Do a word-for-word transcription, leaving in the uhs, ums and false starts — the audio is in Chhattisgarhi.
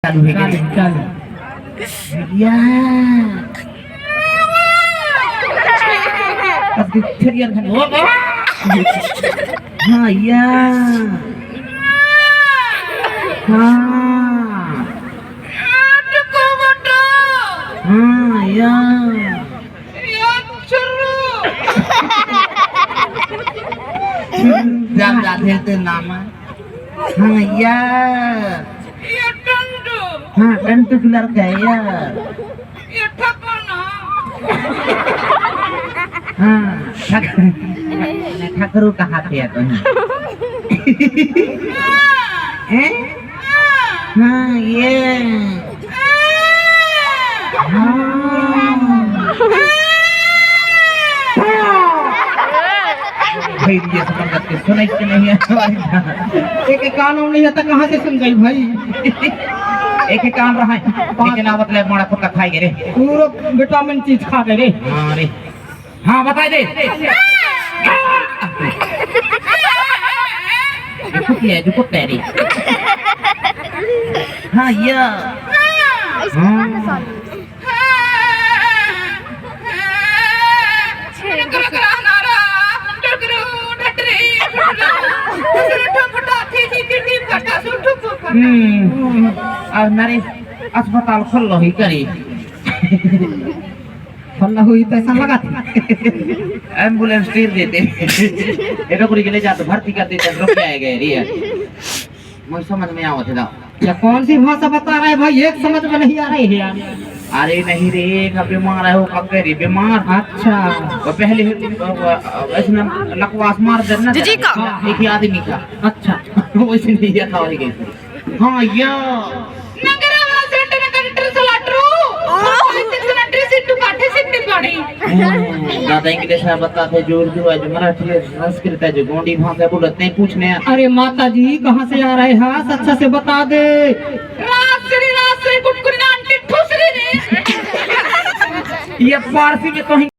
चालू हे। चालू, चालू। या। अब छेरिया खान, ओ, ओ। हाँ, या। हाँ। हाँ, या। जा, जा, दे दे नाम। हाँ, या। हाँ, टंटू के लड़का है, या। हाँ, ठक-, ठकरू कहा थे तुम? हैं? हाँ, ये। हाँ। भाई, ये समझ के सुनाई के नहीं है। एक एक कान में नहीं है, तो कहाँ से सुन गई भाई? एक एक कान रहा है, लेकिन आवत ले मोड़ा कुत्ता खाई गे रे। पूरा विटामिन चीज खा गए रे। हाँ रे। हाँ, बताई दे। जो कुत्ती है, जो कुत्ता है रे। हाँ, या। हाँ। हम्म। और नारे अस्पताल खोल लो ही करी। फल्ला हुई तो ऐसा लगा था। एम्बुलेंस तीर देते। एरो को ले जाते, भर्ती कर देते, रुक जाएगा रे। मैं समझ में आवत है। या कौन सी भाषा बता रहा है भाई, एक समझ में नहीं आ रही है यार। अरे नहीं रे, का बीमार है वो, पक्के रे बीमार। अच्छा। वो पहले ही, वो, वो, वैसे ना लकवास मार देना जीजी का। एक ही आदमी का। अच्छा। वैसे नहीं, ये था, वही गई। हाँ, या। नगरवासी टन कंट्री सलाटरू। कंट्री सिट्टू काठे सिट्टू काढ़ी। हम्म, दादा इंग्लिश में बताते जो उर्दू है, जो मराठी है, जो संस्कृत है, जो गोंडी भाषा है, बोलते हैं, पूछने हैं। अरे माता जी, कहाँ से आ रहे हैं? अच्छा से बता दे। राजश्री, राजश्री, कुटकुरी नान टिट्ठू श्री रे। ये पारसी में कहीं